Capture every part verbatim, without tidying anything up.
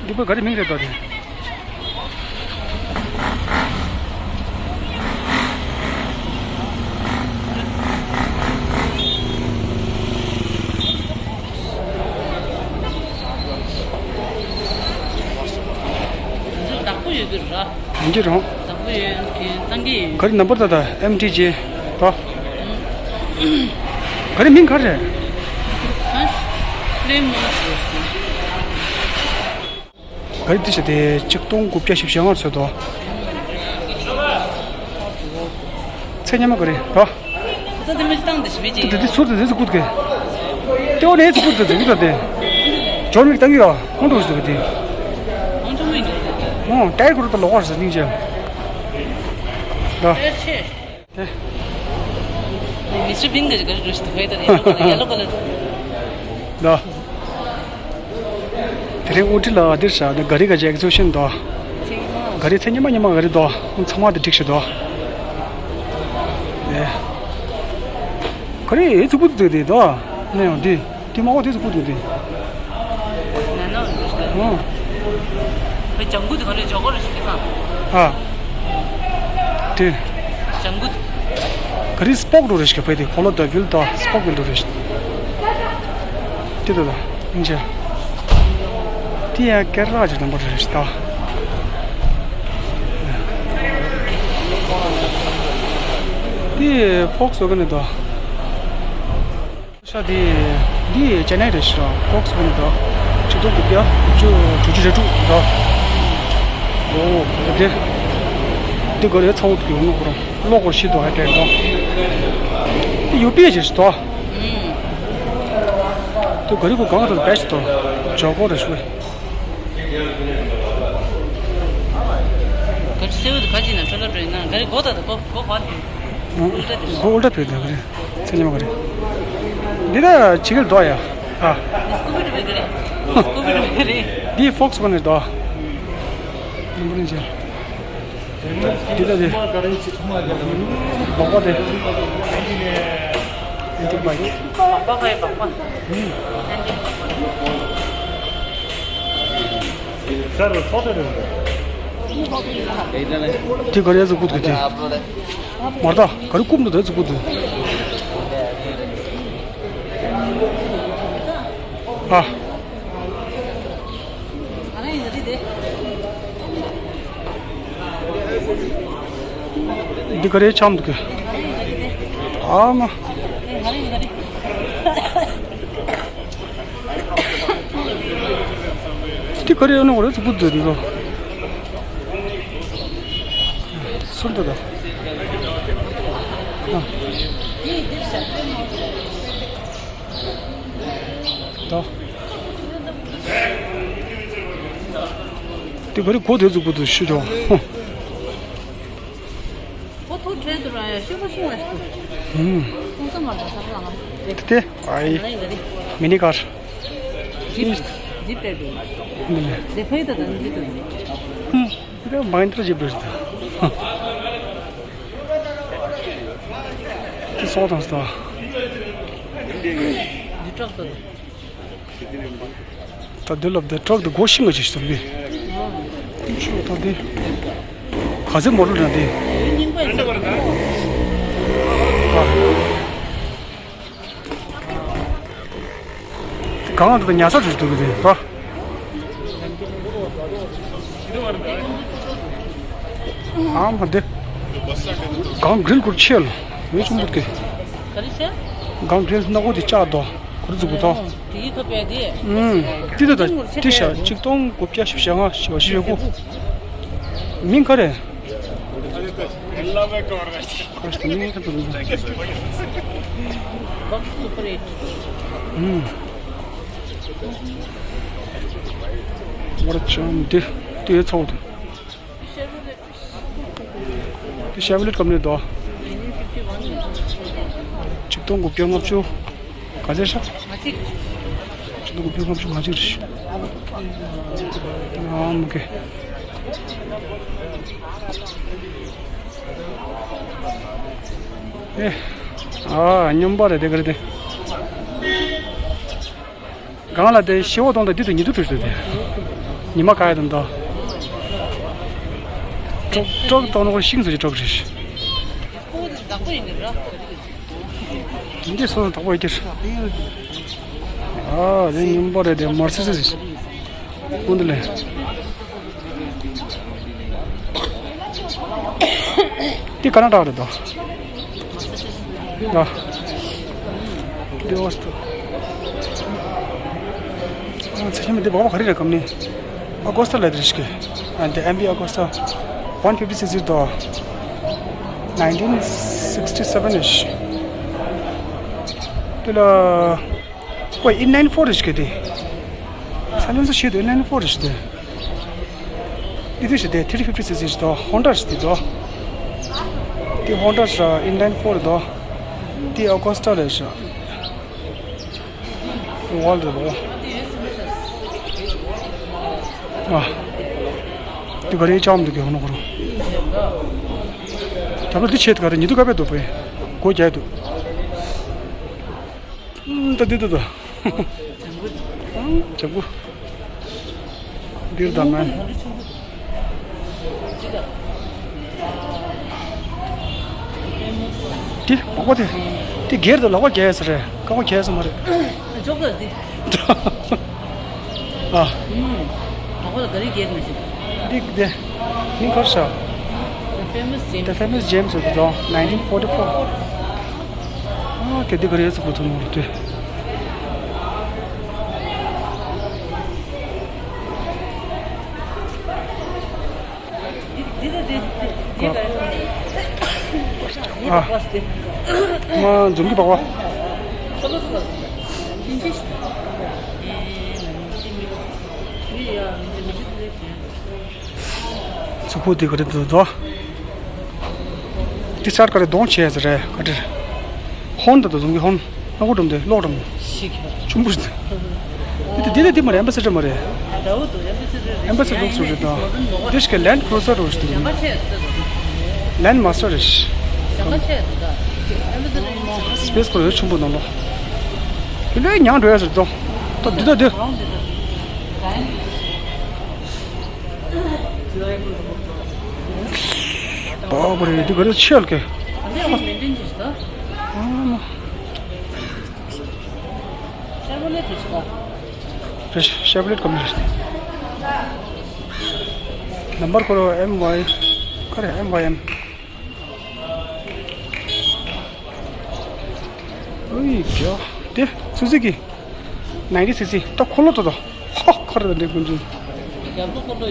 འདི་པོ་ག་རེ་མིང་རེད་ད་དེ། བདག་པོ་ཡོད་རྒྱུ་ར། ཡིན་གྱི་རང་། བདག་པོ་ཡོད་མཁན་བཏང་གི་ཡོད། ག་རེ་ནམ་བར་ད་ད་ཨེམ་ཊི་ཇེ་ད། ག་རེ་མིང་ག་རེ། ཨ། ལེ་མོ་ཟེར་སོང་། ག་རེ་དེ་བྱས་ཏེ་ཆིག་སྟོང་དགུ་བརྒྱ་བཞི་བཅུ་ཞེ་ལྔ་ཚོད་དོ། ཚེ་ཉི་མ་ག་རེ་རོ། ཚེ་དེ་མི་བཏང་དེ་ཞིབ་ཅིག་དེ་དེ་ཟུར་དེ་དེ་ཟུར་ཀུད་གི། ཏེའོ་ནས་ཟུར་ཀུད་དེ་ཟུར་ཀུད་དེ། ཇོར་མིག་བཏང་གི་ཡོད། ཁོང་ཁྲོ་ཞིག་འདུག་གི་དེ། ཁོང་ཁྲོ་མི་འདུག་ཨོ་ཏའི་ཀུར་ཏ་ལོག་པར་ཟ་སྙིང་རྗེ། རོ། ཨེ་ཆེ། དེ། མི་ཚེ་བིང་གི་ག་རེ་རུ་ཞིག་ཏུ་ཕེ་ཏོ་ཡེ་ལོ་ཀ་ལར། ད། དེ་རིང་དབུ་ཁྲིད་ལ་འདིར་བཞག་ནས་ག་རི་ག་ཅིག་ཨེག་ཟི་བི་ཤན་དོ། ག་རི་ཚེ་ཉི་མ་ཉི་མ་ག་རི་དོ། ཚང་མ་དེ་འགྲིག་ཤི་དོ། ཨེ། ག་རི་ཨེ་ཙི་པུ་ཏུ་དེ་དོ། ནས་ཡང་དེ། དེ་མ་འོ་དེ་ཙི་པུ་ཏུ་དེ། ན་ན་འདུག་ཤི། ཨོ། བའི་ལྗང་གུ་དེ་ག་རེ་ཇོ་གོ་རེ་ཞིག་གི་ཨ། དེ། ལྗང་གུ། ག་རེ་སྤོག་འགྲོ་རེ་ཞིག་བས་དེ་ཁོ་ལོ་ད་བིལ་ད་སྤོག་གི་འགྲོ་རེ་ཞིག་དེ་ད་ད་ཨིན་ཇ། དེ་ཡང་ཀེ་ར་ལ་ཅིག་དང་པོ་རེ་ཞིག་ད། དེ་ཕོག་སོ་ག་ནས་ད། ཤ་དེ། འདི་ཅེ་ནའི་རེད་ཤག་ཕོག་སི་ཝེག་འདྲ། ཆིག་སྟོང་དགུ་བརྒྱ་དྲུག་ཅུ་དྲུག་ཅུ་རེ་དྲུག་འདྲ། ཨོ། དེ། འདི་ག་རེ་ཚ་བོ་དེ་ཡོང་ནོ་ཁོ་རང་གློག་སྐོར་ཤི་དོ་ཧ་ཏེ་འདྲ། འདི་ཡུ་པི་ཨེ་ཞིག་ཏོ། དེ་ག་རེ་གོ་གང་དུ་བེ་ཞིག་ཏོ། ཇོ་གོ་རེ་ཤུ། ག་ཅི་སེ་བོ་དེ་ག་ཅི་ན་ཁྲོ་ལོ་བྲོས་ན་ག་རེ་གོ་ད་དེ་གོ་གོ་གོ་དེ། གོ་ཨུལ་ཊ་དེ་གོ་ཨུལ་ཊ་བོད་དེ་ག་རེ། ཚེ་ཉི་མ་ག་རེ། འདི་ད་ཕྱི་རྒྱལ་འགྲོ་ཡ། ཨ། སྐུ་བུ་རེ་ག་རེ། སྐུ་བུ་རེ་ག་རེ། འདི་ཕོག་སི་ཝེག་ནས་འགྲོ། འདི་ད་དེ། སྦག་སྦག་དེ། ཨན་ཏི་བྷའིཀ། སྦག་སྦག་ག་ཡ་སྦག་སྦག་དེ་ག་རེ་ཟུག་པོ་འདུག་དེ། མར་ད་ག་རེ་རྐུབ་འདུག་དེ་ཟུག་པོ་འདུག་ཨ། འདི་ག་རེ་འཆམ་འདུག་གི། ཨ་མ། འདི་ག་རེ་ཡོད་ནོ་ག་རེ་ཟུག་པོ་འདུག་འདི་ཚོ། སུ་འདུག་ད། ཨ། ད། དེ་ག་རེ་གོ་དེ་ཟུག་པོ་དུ་ཤི་ཆོག་ཁོ་ཐུག་བྲལ་དུ་ར་ཡ་ཤི་ཁོ་ཤི་བ་ཤི། ཧུམ། ཁོང་ས་མ་ར་ས་ར་ང་། དེ་དེ་ཨའི། ང་ཡི་ག་རེ། མི་ནི་ཀར། ཇིབ་ཇིབ་སྤྲད་དུ། དེ་ཕའི་ད་ད་ནི་དུ། ཧུམ། དེ་མ་ཡིན་ཏར་ཇིབ་རེད། དེ་སོག་དང་སོག་འདི་ཀྲོག་ཏུ། ད་འདི་ལབ་དེ་ཀྲོག་ཏུ་སྒོ་ཤིང་ག་ཅིག་སོང་གི། ཤིང་ད་དེ། ག་ཚོད་མོ་ལུ་ན་དེ། གང་ལ་ད་ཉ་ས་རུ་འདུག་གི་རེད་པ། ཨ་མ་དེ། གང་གྲིལ་ཁུར་ཆེ་ལ། མི་ཆུང་འདུག་གི། ག་རེ་བྱས། གང་གྲིལ་སྣ་སྒོ་དེ་བཅག་དོ། ཁུར་འཛུགས་དོ། དེ་ཡི་ཐོབ་པའི་དེ། ཨུམ། དེ་ད་ད་དེ་ཤ་ཆིག་སྟོང་དགུ་བརྒྱ་བཞི་བཅུ་ཞེ་ལྔ་ཞེ་བ་ཞེ་དགུ། མིང་ག་རེ། ཝར་ཅམ་དེ་དེ་ཚོགས་དེ། དེ་ཤེ་བི་ལེ་ཊི་ཀམ་པ་ནི་དོ། ཆིག་སྟོང་དགུ་བརྒྱ་ལྔ་བཅུ། ག་ཚད་ཤག་ཆིག་སྟོང་དགུ་བརྒྱ་ལྔ་བཅུ་ང་གཅིག་རེད། ཨ་མ་ཀེ། ཨེ། ཨ་སྨྱོན་པ་རེད་དེ་ག་རེད་དེ། གང་ལ་དེ་ཤེ་བོ་གཏོང་དང་དེ་དུ་ཉི་དུ་གྲོས་སུ་དེ། ཉི་མ་ག་ཡ་དང་ད། ཀྲོག་ཀྲོག་གཏོང་ནོ་ཤིང་བཟོ་གི་ཀྲོག་རེད། འདི་སོ་སོ་དག་པོ་ཡོད་ཀྱི་རེད། ཨ་རེ་ཉིན་པོ་རེད་དེ་མར་སི་སི་རེད། ཀུན་ཏུ་ལེ། འདི་ཀ་ན་ཊ་ཀ་རེད་དོ། ཨ། འདི་ཨོ་སྟོ། ཨ་ཚེ་ཆེན་མོ་འདི་སྦག་སྦག་ག་རེ་རེད་གམ་ནི། ཨ་གོ་སྟ་ལ་དེ་རེད་ཤག་ཨ་འདི་ཨེམ་བི་ཨ་གོ་སྟ། ཝན་ཕིབ་ཊི་སིགས་ཟེར་དོ། ནའིན་ཊིན་སིགས་ཊི་སེ་ཝན་རེད་ཤག་འདི་ལ། ཀོ་ཨིན་ལའིན་ཕོར་རེད་ཤག་དེ། སའི་ལེན་སར་ཞིག་དེ་ཨིན་ལའིན་ཕོར་རེད་ཤག་དེ། འདི་དུས་ཤིག་དེ་ཐི་རི་ཕིབ་ཊི་སིགས་ཤིག་དོ། ཧོན་ཌ་ཞིག་དེ་དོ། དེ་ཧོན་ཌ་ཤག་ཨིན་ལའིན་ཕོར་དོ། དེ་ཨ་གོ་སྟ་རེད་ཤག་དེ་ཝལ་རེད་དོ། ཨ། དེ་ག་རེ་ཅམ་འདུག་གི་ཧོན་ནོ་ཁོ་རོ། ད་ལོ་དེ་ཆེད་ག་རེ་ཉི་དུ་ག་པེ་དུ་པེ། སྒོ་རྒྱག་དུ། ད་འདི་འདུག་ད། ལྗང་གུ། འདིར་དང་ང་། འདི་མག་པ་དེ། འདི་སྒེར་དུ་ལག་པ་རྒྱས་ས་རེད། རྐང་པ་རྒྱས་ས་མ་རེད། འཇོག་གི་འདི། ཨ། ཨུམ། མག་པ་ལ་ག་རེ་རྒྱས་མི་ཤེས། འདི་འདི། མིང་ག་རེ་ཟེར། The famous James. The famous James of the Dawn, nineteen forty-four. ཨ་དེ་འདི་ག་རེ་ཟེར་གོ་ཐུབ་མོ་རེད་དེ། འདི་འདི་འདི་འདི་འདི་ག་རེ། ཨ། མ་འཛུམ་གྱི་པགས་པ། ཚུ་ཁུ་དེ་ག་རེ་འདུག་དོ། དེ་སར་ག་རེ་གདོང་ཆེ་ཟེར་རེད་ག་རེ། ཧོན་ད་དུ་བཟུང་གི་ཧོན། ཨ་ཁུ་འགྲོམ་དེ་གློག་འགྲོམ། ཆུམ་བུ། དེ་དེ་དེ་དེ་མ་རེད། ཨེམ་བེ་སེ་ཌར་མ་རེད། ཨེམ་བེ་སེ་ཌར་ལུགས་སུ་རེད་དོ། དེ་ཞིག་གི་ལེན་ཌ་ཀུ་རུ་ཟར་རུ་ཞིག་འདུག་ལེན་ཌ་མ་སི་ཊར་རེད། སི་པེ་སི་ཁོ་རེ་ཆུམ་བུ་ནང་ལོ། དེ་ལོས་ཉང་འགྲོ་ཡ་ཟེར་དོ། ད་འདི་ད་འདི། པ་པ་རེད། འདི་ག་རེ་ཆེ་ལ་ཀེ། ཤེ་ཝི་ལེ་ཊི་གམ་པ་ནི་རེད། ནམ་བར་ཁོ་ར་ཨེམ་ཝའི། ག་རེ་ཨེམ་ཝའི་ཨེམ། ཨུའི་ཇོ། དེ་སུ་ཛུ་ཀི། ནའིན་ཊི་སི་སི། ད་ཁོ་ལོ་ཏོ་ཏོ། ཧོ་ཁོ་ར་ད་འདྲེ་ཀུན་ཅིང་།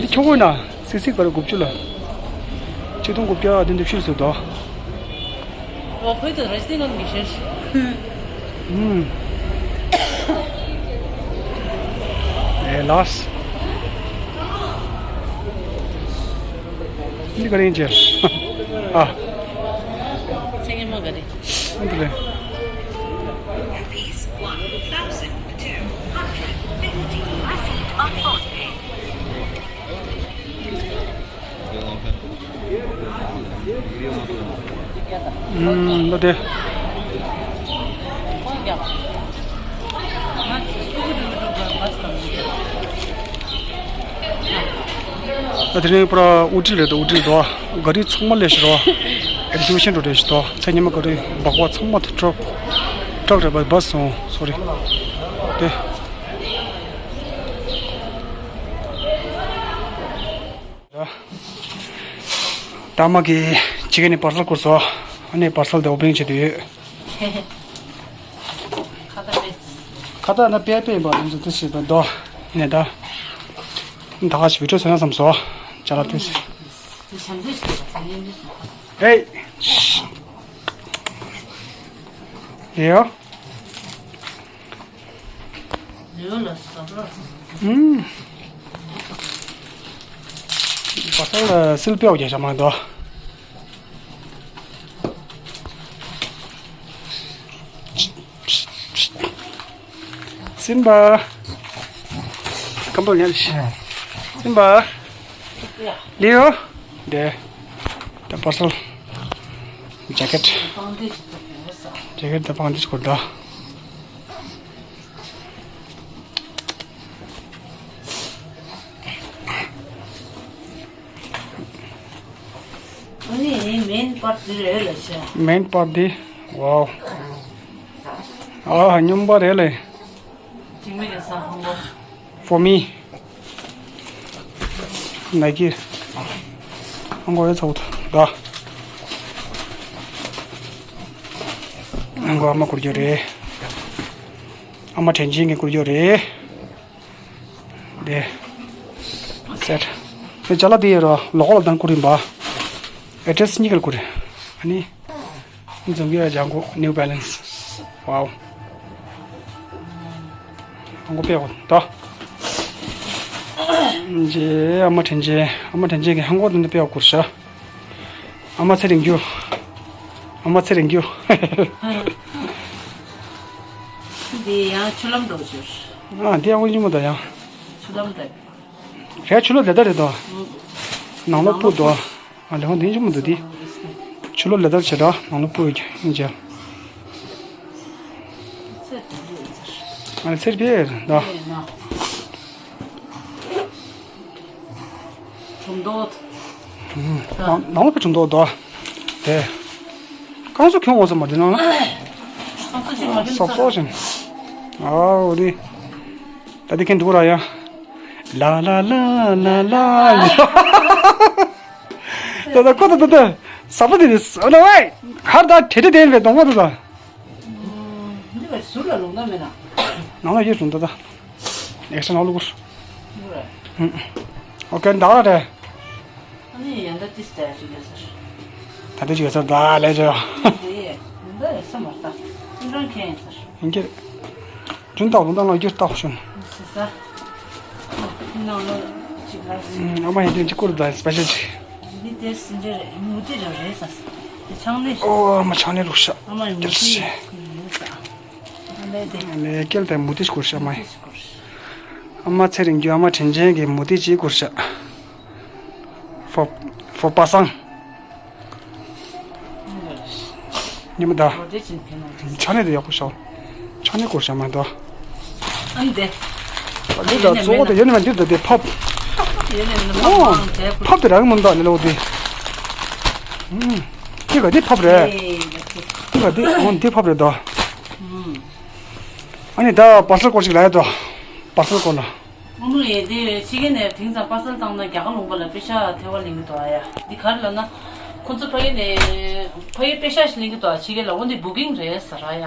འདི་ཁྱོ་གོ་ན་སི་སི་ག་ར་དགུ་བཅུ་ལ། ཆིག་སྟོང་དགུ་བརྒྱ་བདུན་ཅུ་དོན་བཞི་ལ་སུ་དོ། ཨོ་ཁོས་ད་ར་ཇི་དེ་ང་མི་ཤེས། ཨུམ། ཨེ་ལགས། འདི་ག་རེ་ཡིན་ཅེ། ཨ། ཚེ་ངན་མ་ག་རེ། འདི་ལས། Rupees one thousand two hundred fifty received on PhonePe. ཨུམ། ལོ་དེ། ཨ་དེ་རིང་པར་ཨུ་ཊི་རེད་དོ། ཨུ་ཊི་དོ། ག་རི་ཚང་མ་ལས་ཤི་རོ། ཨེག་ཛི་བི་ཤན་འགྲོ་རེད་ཤི་དོ། ཚེ་ཉི་མ་ག་རི་སྦག་སྦག་ཚང་མ་ཊྲག་ཊྲག་རེད་པ། བྷ་སི་སོང་། སོ་རི། དེ། ད་མ་གི་ཅི་ག་ནས་པར་སལ་བསྐུར་སོང་། ཨ་ནི་པར་སལ་དེ་ཨོ་པེ་ནིང་བྱེད་དུ་ཡོད། ཁ་ཏ་ན་པེ་པེ་ཡིན་པ་ཡིན་ཚུལ་དེ་ཞིག་དང་དོ། ཡིན་ད། ད་ག་ཞིག་བི་ཌི་ཡོ་བཟོ་ན་བསམ་སོང་། ཅ་ལག་དེ་ཞིག་ཨེ། ཡོ། ཨུམ། པ་ཏ་ལ་སིལ་པེའོ་རྒྱ་ཞག་མ་འདུག་སིམ་བྷ། ཀམ་པོ་ཉལ་ཤི། སིམ་བྷ། ལིའོ། དེ། ད་པར་སལ། ཇེ་ཀེཊ། ཇེ་ཀེཊ་དང་པང་ཏི་སྐོར་ད། ཨེ། མེན་པར་འདི་རེད་ལ་ཤ། མེན་པར་འདི། ཝའོ། ཨ། སྙོམས་པ་རེད་ལེ། ཅིག་མི་ག་ས་ཧང་གོ། For me. Nike. ཧང་གོ་ཡ་ཚ་བོ་ད། ཧང་གོ་ཨ་མ་བསྐུར་རྒྱུ་རེད། ཨ་མ་དྲན་ཅན་གྱིས་བསྐུར་རྒྱུ་རེད། དེ། སེཊ། དེ་ཅ་ལག་དེ་ཡོད་ར། ལོ་གོ་ལ་དང་བསྐུར་ཡིན་པ། ཨེ་ཌི་རེ་སི་གཉིས་ཀ་ལ་བསྐུར། ཨ་ནི། འཛོམས་ཀྱི་ཡ་ལྗང་གུ། New Balance. ཝའོ། ཧང་གོ་དཔེ་ཡག་པོ་ད། རྗེ་ཨ་མ་དྲན་ཅན། ཨ་མ་དྲན་ཅན་གྱིས་ཧང་གོ་དེ་འདྲ་དཔེ་ཡག་པོ་བསྐུར་ཤག་ཨ་མ་ཚེ་རིང་རྒྱུ། ཨ་མ་ཚེ་རིང་རྒྱུ། འདི་ཡང་ཆུ་ལྷམ་འདྲ་བོ་ཞིག་ཨ། འདི་ཡང་དབུ་ཉིན་མོ་ད་ཡང་། ཆུ་ལྷམ་འདྲ། རས་ཆུ་ལྷམ་ལེ་དར་རེད་དོ། ནང་ལོགས་སྤུ་དོ། ཨ་ལེ་ཧོ་འདི་ཉིན་མོ་འདུག་འདི། ཆུ་ལྷམ་ལེ་དར་བྱེད་འདྲ། ནང་ལོགས་སྤུ་ཡིན་ཅེ། ཨ་ལེ་ཚེར་བེར་ད། གྲུ་མདོག་ནང་ནང་ལོགས་པའི་གྲུ་མདོག་དོ། དེ། ཀང་སུ་ཁྱོད་འོང་ས་མ་དེ་ནང་ལ། ཀང་སུ་ཞིག་མ་དེ་སོབ་སོབ་ཞིག་ཨའོ་དེ། ད་དེ་ཁེན་འདུག་ར་ཡ། ལ་ལ་ལ་ལ་ལ། ད་ད་ཁོ་ད་ད་ད། ས་པ་དེ་དེ་ཨ་ན་ཝེ། ཧར་ད་ཁྲེ་ཁྲེ་དེ་ཡིན་པའི་གདོང་པ་ད་ད། འདི་བས་ཟུར་ལ་ལུང་ད་མེད་ན། ནང་ལ་ཡོད་བྱུང་ད་ད། ཨེག་ཤན་ཨོ་ལུ་གུར། ཨོ་ཀེ་ད་ར་རེད། ཨ་ནི་ཡང་ད་ཏིས་ད་ཅི་ཡོད་ཟེར། ད་ལྟ་ཅི་ཡོད་ཟེར་ད་ལས་ཅི་ཡོད། དེ་ཡང་ད་ཡོད་ས་མ་ད། ཨིན་རང་ཁེན་ཡིན་ཟེར། ཡིན་གྱི། ཅུང་ཏག་ལུང་ད་ལ་རྒྱུ་ཏག་ཤོན། ཟེར་ས། ནང་ལོ་ཅིག་ལ་ཟེར། ཨ་མ་ཡིན་དེ་ཅི་ཀུར་ད་སྤེ་ཤལ་ཅིག་འདི་དེ་སྲིན་འབྲས་རེད། མུ་ཏིག་རང་རེད་ས། དེ་ཆང་ནི། ཨོ་ཨ་མ་ཆང་ནི་ལུག་ཤ། ཨ་མ་ཡིན་མུ་ཏིག་རེད་ས། ཨ་ལས་དེ། ཨ་ལས་སྐྱེལ་དེ་མུ་ཏིག་སྐོར་ཤ་མ་ཡིན། ཨ་མ་ཚེ་རིང་རྒྱུ་ཨ་མ་དྲིན་ཅན་གྱི་མུ་ཏིག་ཅིག་སྐོར་ཤ། ཧྥོ་ཧྥོ་པ་སང་། ཉི་མ་ད། ཆ་ནས་དེ་ཡག་པོ་ཤོག་ཆ་ནས་སྐོར་ཤ་མ་ད། ཨ་ནི་དེ། འདི་ད་གཙོ་བོ་དེ་ཡོད་ནི་མ་འདི་ད་དེ་ཕབ། ཡོད་ནི་མ་ཨོ། ཕབ་དེ་རང་མི་འདུག་ལེ་ལོ་དེ། ཨུམ། དེ་ག་དེ་ཕབ་རེད། དེ་ག་དེ་ཨོ་དེ་ཕབ་རེད་ད། ཨ་ནི་ད་པར་སེལ་སྐོར་ཞིག་ལ་ཡ་ད། པར་སེལ་སྐོར་ལ། ཨ་མ་ཡེ་དེ་ཕྱི་རྒྱལ་ནས་དེང་སང་པར་སེལ་བཏང་ན་རྒྱ་གར་ལུང་པ་ལ་པེ་ཤ་ཐེ་བ་ལེན་གི་འདུག་ཨ་ཡ། འདི་ག་རེ་ལབ་ན། ཁོ་ཚོ་ཕ་གི་ནས་ཕ་གི་པེ་ཤ་ཞིག་ལེན་གི་འདུག་ཨ། ཕྱི་རྒྱལ་ལ་འོ་འདི་བུ་ཀིང་རེད་ཟེར་ཨ་ཡ།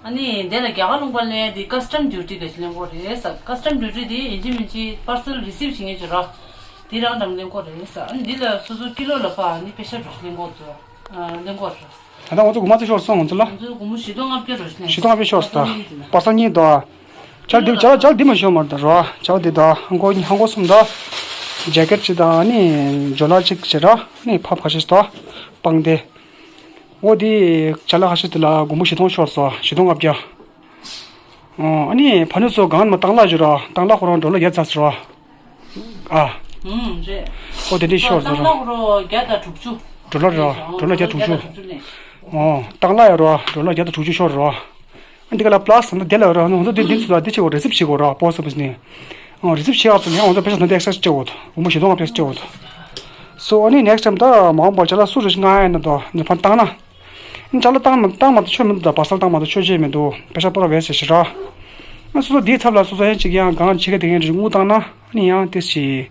ཨ་ནི་དེ་ལ་རྒྱ་གར་ལུང་པ་ལ་དེ་ཀ་སི་ཊམ་ཌིའུ་ཊི་ག་ཞིག་ལེན་དགོས་རེད་ཟེར། ཀ་སི་ཊམ་ཌིའུ་ཊི་དེ་ཡིན་གཅིག་མིན་གཅིག་པར་སེལ་རི་སིབ་བྱེད་མཁན་ཅིག་ར། དེ་རང་འགྲམ་ལེན་དགོས་རེད་ཟེར། ཨ་ནི་འདི་ལ་སོ་སོ་ཀི་ལོ་ལ་ཕར་ཨ་ནི་པེ་ཤ་འགྲོ་ཞིག་ལེན་དགོས་འདུག་ཨ་ལེན་དགོས་རེད། ད་ལྟ་ང་ཚོ་དགུ་མ་ཚོ་ཤོར་སོང་ང་ཚོ་ལ། ང་ཚོ་སྒོར་མོ་བཞི་སྟོང་ལྔ་བརྒྱ་རོ་ཞིག་ནས། བཞི་སྟོང་ལྔ་བརྒྱ་ཤོར་སོང་ད། པ་སངས་ཉིན་དོ། ཅག་འདི་ཅག་ཅག་འདི་མ་ཤོར་མ་རེད་ད་རོ། ཅག་འདི་ད་ཧང་གོ་ཧང་གོ་གསུམ་ད། ཇེ་ཀེཊ་ཅིག་ད་ནི་ཇོ་ལ་ཅིག་ཅེ་ར་ནི་ཕབ་ཁ་ཤས་ད། པང་དེ། འོ་དེ་ཅ་ལག་ཁ་ཤས་དེ་ལ་སྒོར་མོ་བཞི་སྟོང་ཤོར་སོང་། བཞི་སྟོང་ལྔ་བརྒྱ། ཨོ་ཨ་ནི་ཕ་ནུ་ཚོ་གང་མ་བཏང་ལ་ཇོ་ར་བཏང་ལ་ཁོ་རང་འགྲོ་ལ་ཡ་ཚ་སོ་ར། ཨ། ཨུམ་རེད། ཨོ་དེ་འདྲས་ཤོར་ཟེར་རོ། ལྟ་ན་རོ་བརྒྱ་དང་དྲུག་ཅུ། ཌོ་ལར་རོ། ཌོ་ལར་བརྒྱ་དང་དྲུག་ཅུ། ཨོ་བཏང་ལ་ཡ་རོ་ཌོ་ལར་བརྒྱ་དང་དྲུག་ཅུ་ཤོར་རོ། ཨ་འདི་ག་ལ་པ་ལ་སི་ཟེར་ན་དེ་ལ་རོ་ང་ཚོ་དེ་འདི་ཚོ་ལ་འདི་བྱེད་དགོས་རེ་སིབ་བྱེད་དགོས་རོ་པོ་སི་ཨོ་ཕི་སི་ནས། ཨོ་རེ་སིབ་བྱེད་ཡག་ཚོ་ནས་ང་ཚོ་པེ་ཤ་ད་འདི་ཨེག་སི་ཊྲ་སྤྲད་དགོས་འདུག་སྒོར་མོ་བཞི་སྟོང་ལྔ་བརྒྱ་སྤྲད་དགོས་འདུག་སོ་ཨ་ནི་ནེག་སི་ཊའིམ་ད་མ་འོངས་པར་ཅ་ལག་སུ་རེ་ཞིག་མངགས་ཡ་ན་དོ་ནི་ཕར་བཏང་ན། ཅ་ལག་བཏང་མ་བཏང་མ་གཏོགས་ཆོ་མི་འདུག་ད། པར་སེལ་བཏང་མ་གཏོགས་ཆོ་ཆོས་མི་འདུག་པེ་ཤ་སྤོ་ར་བས་ཟེར་ཞེ་དྲག་ང་སོ་སོ་འདིའི་ཚབ་ལ་སོ་སོ་ཡན་ཅིག་ཡང་གང་ཕྱི་ཁ་དེ་ངན་རིག་དངུལ་བཏང་ན་ཨ་ནི་ཡང་དེ་ཞིག་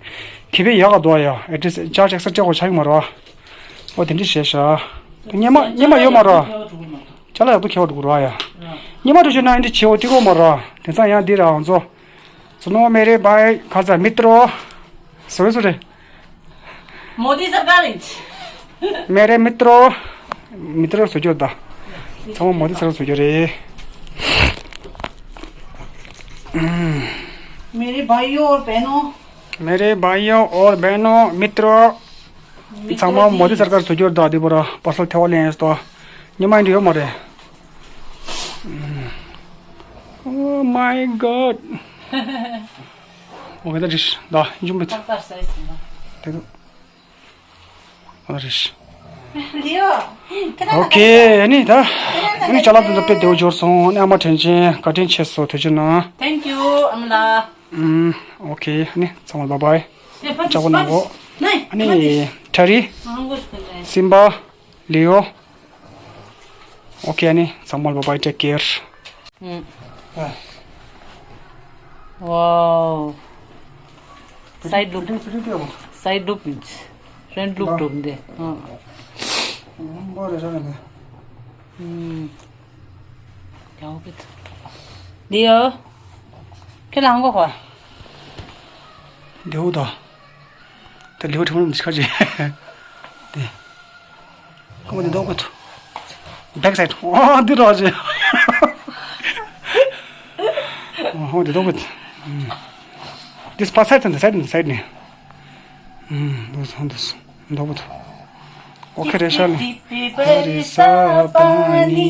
ཁེ་ཕན་ཡག་ག་འདུག་ཡ། ཨེ་ཌི་རེ་སི་ཅར་ཇི་ཨེག་སི་ཊྲ་སྤྲད་དགོས་ཆགས་ཀྱི་མ་རེད་བ། འོ་དེ་འདྲ་བྱས་ཤག་སྙེ་མ་སྙེ་མ་ཡོད་མ་རེད། ཅ་ལག་ཡག་པོ་ཁྱེར་བ་འགྲོ་གི་རེད་ཡ། སྙེ་མ་འགྲོ་བྱས་ན་ཨ་འདྲ་བྱེད་འོ་དེ་གོ་མ་རེད། དེང་སང་ཡང་འདི་ར་ང་ཚོ། सुनो मेरे भाई खासा मित्रों। Sorry sorry. Modi सरकार। मेरे मित्रों। मित्रों བཟོ་རྒྱུ་ད། ཚང་མ་མོ་དི་སར་བཟོ་རྒྱུ་རེད། मेरे भाइयों और बहनों। मेरे भाइयों और बहनों, मित्रों। ཚང་མ་མོ་དི་སར་གར་བཟོ་རྒྱུ་ད། འདི་པར་པར་སལ་ཐེ་བ་ལེན་ཡས་ཏོ། ཉི་མ་འདི་ཡོད་མ་རེད། Oh my god. ཨོ་ཁེ་ད་རིས་ད་ཡིན་ཅུང་མེད། ད་ད་རིས། ཨོ་ཁེ་ཨ་ནི་ད་ཨ་ནི་ཅ་ལག་དེ་ཚོ་དཔེ་བདེ་བོ་འབྱོར་སོང་། ཨ་ནི་ཨ་མ་དྲིན་ཅན་བཀའ་དྲིན་ཆེ་སོང་། ཐུགས་རྗེ་གནང་། Thank you ཨ་མ་ལགས། ཨུམ། ཨོ་ཁེ་ཨ་ནི་ཚང་མ་བཱའི་བཱའི། ལྕགས་པོ་གནང་གོ། ཨ་ནི་ཁྲ་རི། སིམ་བྷ། ལི་ཡོ། ཨོ་ཁེ། ཨ་ནི་ཚང་མ་ལ་bye bye, take care. ཨུམ། ཨ། Wow. Side look. Fitting, fitting ཏེ་ཡོད། Side look ཡིན། Front look འདྲ་འདུག་འདི། ཨ། ཨུམ། འབའ་རེ་ར་ལ་འདི། ཨུམ། ཡག་པོ་འདུག་ལི་ཡོ། ཁྱེད་ལ་ཧང་གོ་གོ། ལེའུ་དང་། ད་ལེའུ་ཁྲིམས་རུམ་ཁ་ཅིག་དེ། ཁོ་མོ་འདི་འདོགས་གོ་ཐུ། Back side. ཨོ་འདི་རོགས་ཅིག་ཨོ་འདི་འདོགས་གོ་ཐུ། འདི་པ་སའིཌ་དང་འདི་སའིཌ་ནས་འདི་སའིཌ་ནས། ཨུམ། འདུག་སོང་འདུག་སོང་། འདོགས་པོ་ཐོ། ཨོ་ཁེ་རེད་ཤག་ལེ། ཧ་རི་ས་པ་ནི།